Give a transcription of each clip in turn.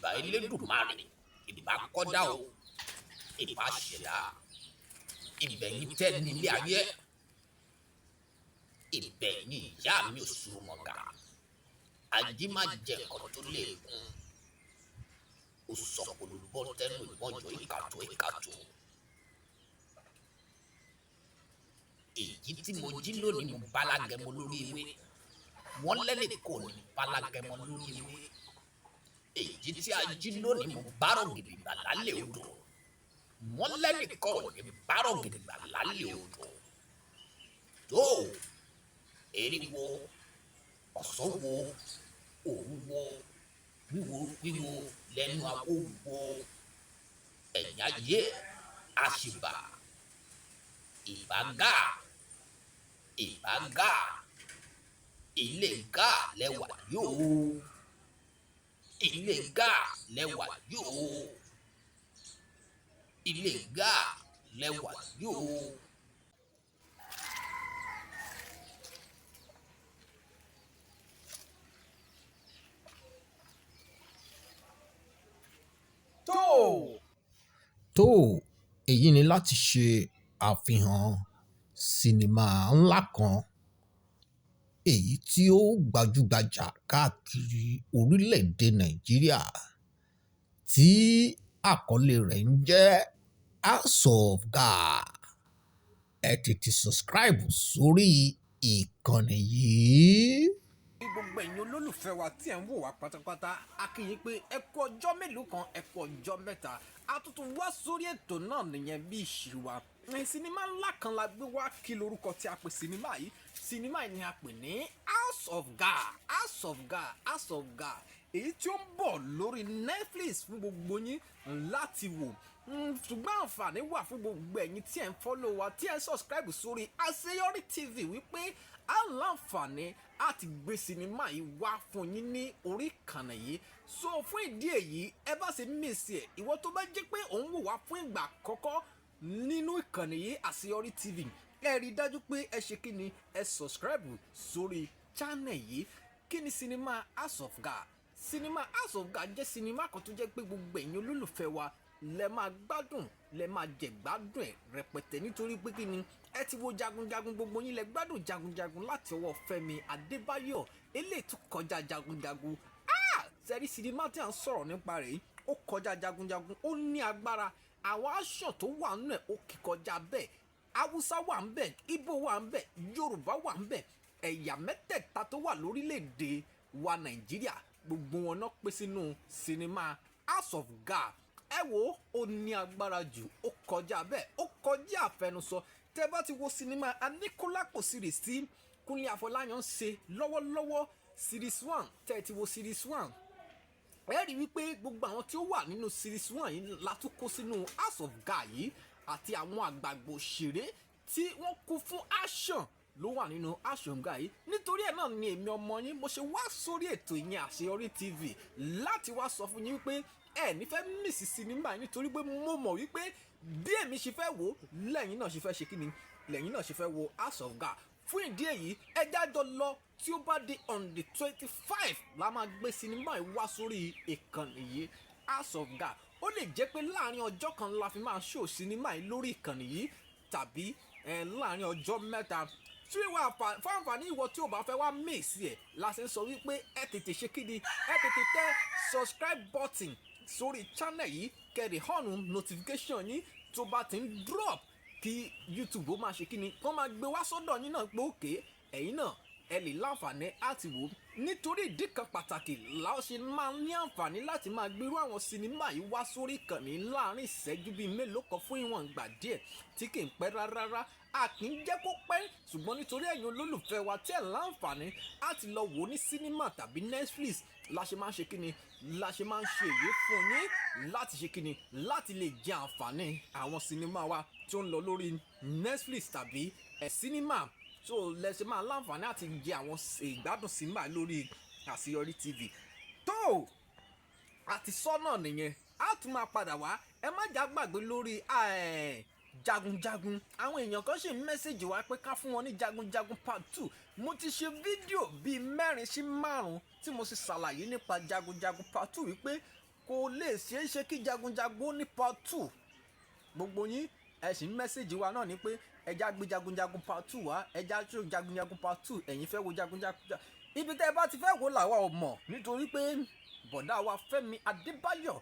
Ìbà Elédùmarè, ìbà kọ́dá o, ìbà ṣẹ̀dá, ìbẹ̀yìn tẹ́ nílé ayé, ìbẹ̀yìn ìyá mi Òṣùmọ̀gà, ají má jẹ nǹkan tó léegun, ó sọ olùbọ́ tẹnu ìbọnjọ ìkàtó ìkàtó. Èyí tí mo jí lónìí, mo bálágẹmọ lórí ewé, wọ́n lẹ́nì kò ní bálágẹmọ lórí ewé. Èyí tí a jí lónìí, mo bárọ̀ gidigba lálẹ́ odò, wọ́n lẹ́nì kò ní bárọ̀ gidigba lálẹ́ odò. Tó eriwo, ọ̀sán wo, òru wo, wíwo wíwo lẹ́nu àwo wo, ẹ̀yìn ayé àṣìbà, ìbágà ìbágà, ilé gà lẹ́wà yóò, ilé gà lẹ́wà yóò, ilé gà lẹ́wà yóò. Tó Tó èyí ni láti ṣe àfihàn sinimá ńlá kan, èyí tí ó gbajúgbajà káàkiri orílẹ̀-èdè Nàìjíríà, tí àkọlé rẹ̀ ń jẹ́ House of Ga'a. Ẹ tètè subscribe sórí ìkànnì yìí. Gbogbo ẹ̀yin olólùfẹ́ wa tí ẹ̀ ń wò wá pátápátá, a kí yín pé ẹ kú ọjọ́ mélòó kan, ẹ kú ọjọ́ mẹ́ta. A tuntun wá sórí ètò náà nìyẹn bí ìṣe wa. Ní sinimá ńlá kan la gbé wá. Kí lorúkọ tí a pè sinimá yìí? Sinimá yìí ni a pè ní House of Ga'a, House of Ga'a, House of Ga'a, èyí tí ó ń bọ̀ lórí Netflix fún gbogbo yín láti wò. Ṣùgbọ́n àǹfààní wà fún gbogbo ẹ̀yin tí ẹ̀ ń follow wa, tí ẹ̀ ń subscribe sórí Àṣeyọrí TV, wípé a ń láǹfààní àti gbé sinimá yìí wá fún yín ní orí ìkànnì yìí. So fún ìdí èyí, ẹ bá ṣe miss ẹ̀, ìwọ tó bá jẹ́ pé òun wò wá fún ìgbà àkọ́kọ́ nínú ìkànnì yìí, Àṣeyọrí TV, ẹ rí i dájú pé ẹ ṣe kí ni? Ẹ subscribe sórí channel yìí. Kí ni sinimá House of Ga'a? Sinimá House of Ga'a jẹ́ sinimá kan tó jẹ́ pé gbogbo ẹ̀yin olólùfẹ́ wa lẹ máa gbádùn, lẹ máa jẹ gbádùn ẹ̀ rẹpẹtẹ. Nítorí pé kí ni? Ẹ ti wo Jagunjagun, gbogbo yín lẹ gbádùn Jagunjagun láti ọwọ́ Fẹ́mi Adébáyọ̀. Eléyìí tún kọjá Jagunjagun. Ah, sẹ́rí sinimá tí à ń sọ̀rọ̀ nípa rẹ̀ yìí, ó kọjá Jagunjagun, ó ní agbára. Àwọn aṣọ tó wà nínú ẹ̀, ó kì kọjá bẹ́ẹ̀. Haúsá wà ń bẹ̀, Ìgbò wà ń bẹ̀, Yorùbá wà ń bẹ̀. Ẹ̀yà mẹ́tẹ̀ẹ̀ta tó wà lórílẹ̀‐èdè wa Nàìjíríà, gbogbo wọn náà pé sínú sinimá House of Ga'a. Ẹ wo, ó ní agbára jù, ó kọjá bẹ́ẹ̀, ó kọjá àfẹnusọ. Tẹ́ bá ti wo sinimá Aníkúlápó series tí Kúnlé Afọláyan ń ṣe lọ́wọ́lọ́wọ́, series one, tẹ́ ẹ ti wo series one, ẹ rí wípé gbogbo àwọn tí ó wà nínú series one yìí la tún kó sínú House of Ga'a yìí, àti àwọn àgbààgbà òṣèré tí wọ́n kún fún action ló wà nínú House of Ga'a yìí. Nítorí ẹ̀ náà ni èmi ọmọ yín mo ṣe wá sórí ètò ìyẹn Àṣeyọrí TV láti wá sọ fún yín wípé ẹ ní fẹ́ miss sinimá yìí, nítorí pé mo mọ̀ wípé bí èmi ṣe fẹ́ wò lẹ́yìn náà ṣe fẹ́ ṣe kí ni, lẹ́yìn náà ṣe fẹ́ wo House of Ga'a. Fún ìdí èyí, ẹ jájọ lọ. Tí ó bá di on the 25 la máa gbé sinimá yìí wá sórí ìkànnì yìí, House of Ga'a. Ó lè jẹ́ pé láàrin ọjọ́ kan la fi máa ṣó sinimá yìí lórí ìkànnì yìí, tàbí láàrin ọjọ́ mẹ́ta. Tí wà fún àǹfààní ìwọ tí o bá fẹ́ wá miss ẹ̀, la ṣe ń sọ wípé ẹ tètè ṣe kíni? Ẹ tètè tẹ subscribe button sórí channel yìí, kẹ́ ẹ on notification yín. Tó bá ti ń drop, kí YouTube ó máa ṣe kíni? Kó máa gbé wá sọ́dọ̀ yín náà pé òkè ẹ̀yin náà ẹ lè láǹfààní àti wò ó. Nítorí ìdí kan pàtàkì la ó ṣe máa ń ní àǹfààní láti máa gbérú àwọn sinimá yìí wá sórí ìkànnì láàrin ìṣẹ́jú bíi mélòó kan, fún ìwọ̀n ìgbà díẹ̀ tí kì í pẹ́ rárá. A kì í jẹ́ kó pẹ́, ṣùgbọ́n nítorí ẹ̀yin olólùfẹ́ wa tí ẹ̀ láǹfààní láti lọ wò ó ní sinimá tàbí Netflix, la ṣe máa ń ṣe kíni? La ṣe máa ń ṣe èyí fún yín láti ṣe kíni? Láti lè jẹ àǹfààní àwọn sinimá wa tí ó ń lọ lórí Netflix tàbí ẹ̀ sinimá. So lẹ ṣe máa láǹfààní àti jẹ àwọn ìgbádùn sinimá lórí Àṣeyọrí TV. Tó àti sọ́nà nìyẹn, a tún máa padà wá. Ẹ má já gbàgbé lórí Jagunjagun. Àwọn èèyàn kan ṣì ń message wá pé ká fún wọn ní Jagunjagun part two. Mo ti ṣe fídíò bíi mẹ́rin sí márùn-ún tí mo sì ṣàlàyé nípa Jagunjagun part two, wípé Kò lè ṣeé ṣe kí Jagunjagun ní part two. Gbogbo yín, ẹ sì ń message wa náà ni pé ẹja gbé Jagunjagun part two wá, ẹja tó Jagunjagun part two. Ẹ̀yin fẹ́ wo Jagunjagun, ibi tẹ́ ẹ bá ti fẹ́ wò làwa ò mọ̀, nítorí pé bọ̀dá wa Fẹ́mi Adébáyọ̀,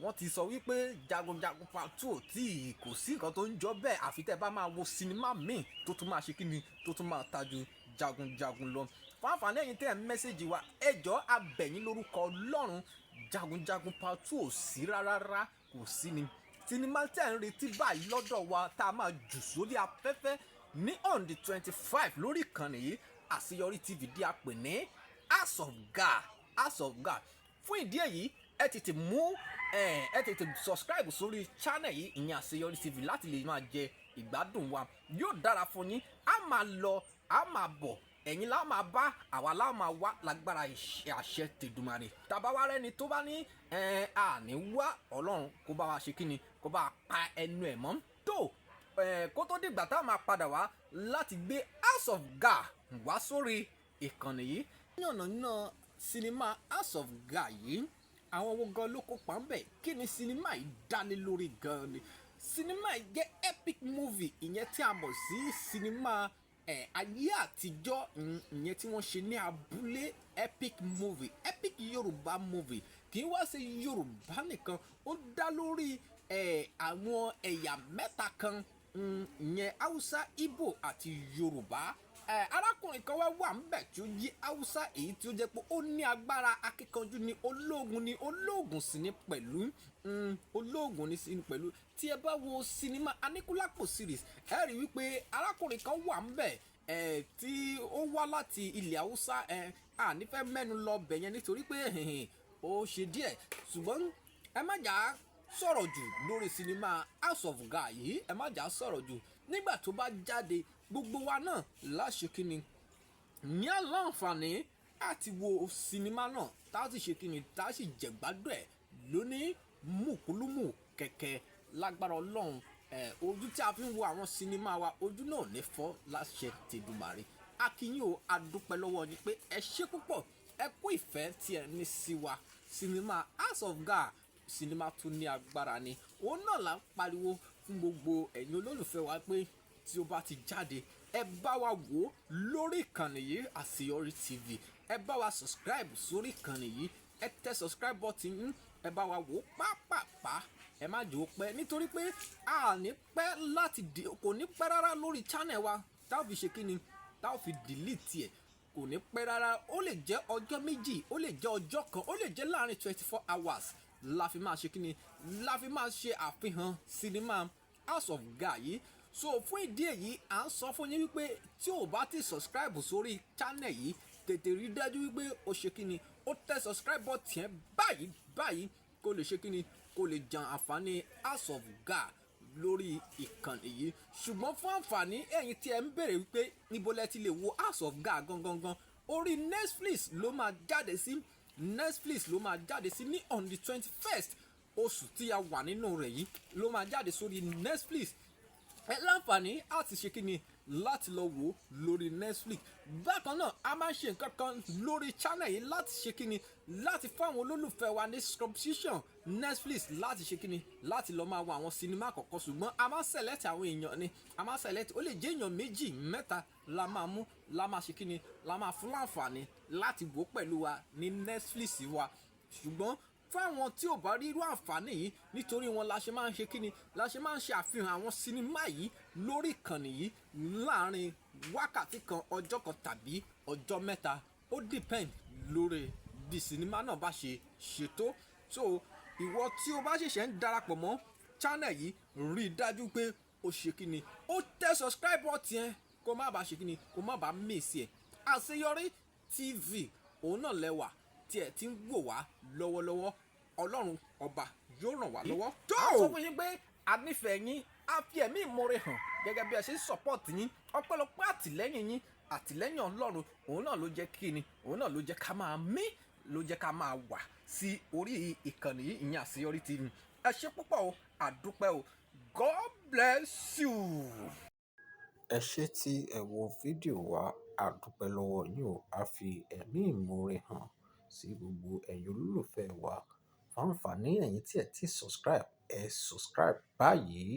wọ́n ti sọ wípé Jagunjagun part two ò tí kò sí nǹkan tó ń jọ bẹ́ẹ̀, àfi tẹ́ ẹ bá máa wo sinimá míì tó tún máa ṣe kíni, tó tún máa ta ju Jagunjagun lọ. Fún àǹfààní ẹ̀yin tẹ́ ẹ̀ ń message wa, ẹ jọ̀ọ́, a bẹ̀ yín lórúkọ Ọlọ́run, Jagunjagun part two ò sí rárá, kò sí ni. Sinimá tẹ́ ẹ̀ ń retí báyìí lọ́dọ̀ wa, tá a máa jù sórí afẹ́fẹ́ ní on the 25 lórí ìkànnì yìí, Àṣeyọrí TV, dí a pè ní House of God, House of God. Fún ìdí èyí, ẹ tètè mú ẹ ẹ tètè subscribe sórí channel yìí, ìyẹn Àṣeyọrí TV, láti lè máa jẹ ìgbádùn wa. Yóò dára fún yín. A máa lọ, a máa bọ̀, ẹ̀yin la máa bá, àwa la máa wá lágbára àṣẹ tèdùmàrè. Tàbá wá rẹ́ni tó bá ní ẹ̀ àní wá, Ọlọ́run kó bá wa ṣe kíni, kó bá pa ẹnu ẹ̀ mọ́ tó ẹ̀ kó tó dìgbà tá a máa padà wá láti gbé House of God wá sórí ìkànnì yìí. Yànnà náà sinimá House of God yìí, àwọn wo gan ló kópa ń bẹ̀? Kí ni sinimá yìí dálé lórí gan ni? Sinimá yìí jẹ́ epic movie, ìyẹn tí a mọ̀ sí sinimá ẹ̀ ayé àtijọ́, ìyẹn tí wọ́n ṣe ní abúlé. Epic movie, epic Yorùbá movie. Kì í wá ṣe Yorùbá nìkan, ó dá lórí ẹ̀ àwọn ẹ̀yà mẹ́ta kan, ìyẹn Haúsá, Ìgbò àti Yorùbá. Arákùnrin kan wá wà ńbẹ̀ tí ó jí Haúsá, èyí tí ó jẹ́ pé ó ní agbára, akíkanjú ni, ológun ni, ológun sì ni pẹ̀lú, ológun ni sì ni pẹ̀lú. Tí ẹ bá wo sinimá Aníkúlápó series, ẹ rí wípé arákùnrin kan wà ńbẹ̀ tí ó wá láti ilẹ̀ Haúsá. A ní fẹ́ mẹ́nu lọ bẹ̀ yẹn nítorí pé ó ṣe díẹ̀, ṣùgbọ́n ẹ má jà sọ̀rọ̀ jù lórí sinimá House of God yìí. Ẹ má jà sọ̀rọ̀ jù. Nígbà tó bá jáde, gbogbo wa náà láṣẹ kínni ní àlàǹfààní àti wo sinimá náà, tá a sì ṣe kínni, tá a sì jẹ̀gbádùn ẹ̀ lóní mùkúlùmù kẹ̀kẹ́ lágbára Ọlọ́run. Ojú tí a fi ń wo àwọn sinimá wa, ojú náà ní fọ́ láṣẹ tèdùmàrè. A kí yín o, a dúpẹ́ lọ́wọ́ yín pé ẹ ṣé púpọ̀, ẹ kú ìfẹ́ tí ẹ ní sí wa. Sinimá House of God, sinimá tó ní agbára ni. Òun náà là ń pariwo fún gbogbo ẹ̀yin olólùfẹ́ wa pé tí ó bá ti jáde, ẹ bá wa wò ó lórí ìkànnì yìí, Àṣeyọrí TV. Ẹ bá wa subscribe sórí ìkànnì yìí, ẹ tẹ subscribe button yín, ẹ bá wa wò ó pápápá. Ẹ má jò ó pẹ́, nítorí pé a ní pẹ́ láti di, kò ní pẹ́ rárá lórí channel wa tá ò fi ṣe kí ni, tá ò fi delete ẹ̀. Kò ní pẹ́ rárá. Ó lè jẹ́ ọjọ́ 2, ó lè jẹ́ ọjọ́ kan, ó lè jẹ́ láàrin 24 hours la fi máa ṣe kí ni, la fi máa ṣe àfihàn sinimá House of God yìí. So fún ìdí èyí, à ń sọ fún yín wípé tí o bá ti subscribe sórí channel yìí, tètè rí dájú wípé o ṣe kí ni, o tẹ subscribe button yẹn báyìí báyìí, kó lè ṣe kí ni, kó lè jan àǹfààní House of God lórí ìkànnì yìí. Ṣùgbọ́n fún àǹfààní ẹ̀yin tí ẹ ń béèrè wípé níbo lẹ ti lè wo House of God gangan gan, orí Netflix ló máa jáde sí. Netflix ló máa jáde sí ní on the 21st oṣù tí a wà nínú rẹ̀ yìí ló máa jáde sórí Netflix. Ẹ láǹfààní àti ṣe kí ni, láti lọ wò ó lórí Netflix. Bákan náà, a máa ń ṣe nǹkan kan lórí channel yìí láti ṣe kí ni, láti fún àwọn olólùfẹ́ wa ní subscription Netflix, láti ṣe kí ni, láti lọ máa wo àwọn sinimá kọ̀ọ̀kan. Ṣùgbọ́n a máa select àwọn èèyàn ni, a máa select. Ó lè jẹ́ èèyàn méjì, mẹ́ta la máa mú, la máa ṣe kí ni, la máa fún láǹfààní láti wò pẹ̀lú wa ní Netflix wa. Ṣùgbọ́n fún àwọn tí ò bá rí irú àǹfààní yìí, nítorí wọn la ṣe máa ń ṣe kíni, la ṣe máa ń ṣe àfihàn àwọn sinimá yìí lórí ìkànnì yìí láàrin wákàtí kan, ọjọ́ kan tàbí ọjọ́ 3. Ó depend lórí bí sinimá náà bá ṣe ṣètò. So ìwọ tí o bá ṣẹ̀ṣẹ̀ ń darapọ̀ mọ́ channel yìí, rí i dájú pé o ṣe kíni, ó tẹ subscribe button yẹn, kó má bàa ṣe kíni, kó má bàa miss ẹ̀. Àṣeyọrí TV, òun náà lẹ́wà tí ẹ ti ń wò wá lọ́wọ́lọ́wọ́. Ọlọ́run Ọba yóò ràn wá lọ́wọ́. Tó a sọ fún yín pé a nífẹ̀ẹ́ yín, a fi ẹ̀mí ìmoore hàn gẹ́gẹ́ bí ẹ ṣe ń support yín. Ọpẹ́lọpẹ́ àtìlẹ́yìn yín, àtìlẹ́yìn Ọlọ́run, òun náà ló jẹ́ kí ni, òun náà ló jẹ́ ká máa mí, ló jẹ́ ká máa wà sí orí ìkànnì yìí, ìyẹn Àṣeyọrí TV. Ẹ ṣé púpọ̀ o, àdúpẹ́ o. God bless you. Ẹ ṣé tí ẹ wo fídíò wa, a dúpẹ́ lọ́wọ́ yín o. A fi ẹ̀mí ìmoore hàn sí gbogbo ẹ̀yin olólùfẹ́ wa. Fún Fún àǹfààní ẹ̀yin tí ẹ ti subscribe, ẹ subscribe báyìí.